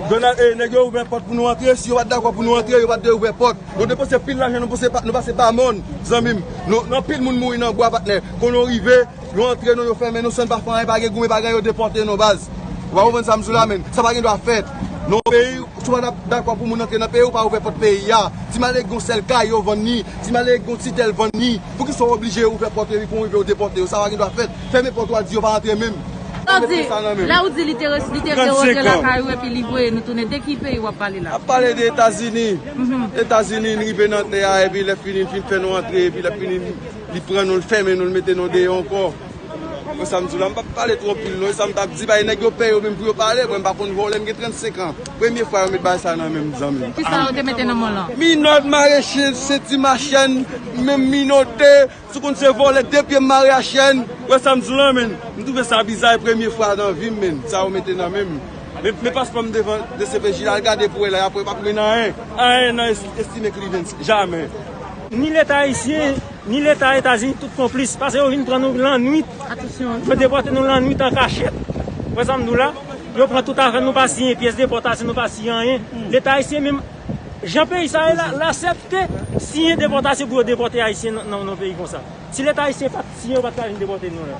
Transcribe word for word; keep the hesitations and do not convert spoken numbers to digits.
Donald, eh, nèg yo ouvè pòt pou nou antre. Si yo pa t dakò pou nou antre, yo pa t dwe ouvè pòt. Nou depanse pil lajan, nou pase pa, nou pase pa mòn, zanmi m. Nou, nou anpil moun mouri nan bwa, patnè. Kon nou rive, yo antre nou, yo fèmen nou, san n pa fè anyen, pa gen goumen, pa gen anyen, yo depòte nou, baz. Ou pa konprann sa m di w la, menn? Sa pa gen dwa fèt. Nan yon peyi, si w pa dakò pou moun antre nan peyi, ou pa ouvè pòt peyi a. Ti malere gen yon sèl kay, yo vann li. Ti malere gen yon ti tè, l vann li. Poukisa w oblije ouvè pòt epi pou w rive, yo depòte yo? Sa pa gen dwa fèt. Fèmen pòt ou a, di yo pa antre menm. Sa w di, lè w di li te res-, li te vle rantre lakay ou epi li voye nou tounen, de ki peyi w ap pale la? Ap pale de Etazini. Etazini, n rive nan tè a, epi lè fini, n fin fè nou antre, epi lè fini, li pran nou, l fèmen nou, l mete nou deyò ankò. Mwen, sa m di w la, m p ap pale twò anpil non, e sa m t ap di, bay nèg yo pè yo menm pou yo pale, mwen, m pa konn vòlè, m gen trannsenk an. Premye fwa yo met bagay sa nan men m, zanmi m. Kisa yo te mete nan men w lan? Minòt, mare chen, senti m a chèn, menm minote, si w konn se vòlè, de pye m mare a chèn. Wè sa m di w lan, menn. M twouve sa biza, e premye fwa nan vi m, menn, sa yo mete nan men m. Men, men paspò m devan D C P J la, al gade pou wè la, apre p ap mennen anyen. Anyen nan es-, estime Cleveland, jamè. Ni Leta ayisyen, ni Leta Etazini, tout konplis. Paske yo vin pran nou lannwit. Yo depòte nou lannwit an kachèt. Wè sa m di w la? Yo pran tout afè nou, pa siyen pyès depòtasyon, nou pa siyen anyen. Leta ayisyen menm, jan peyi sa ye la, l aksepte siyen depòtasyon pou yo depòte ayisyen nan, nan, nan peyi konsa. Si Leta ayisyen pa t siyen, yo pa t ka vin depòte nou la.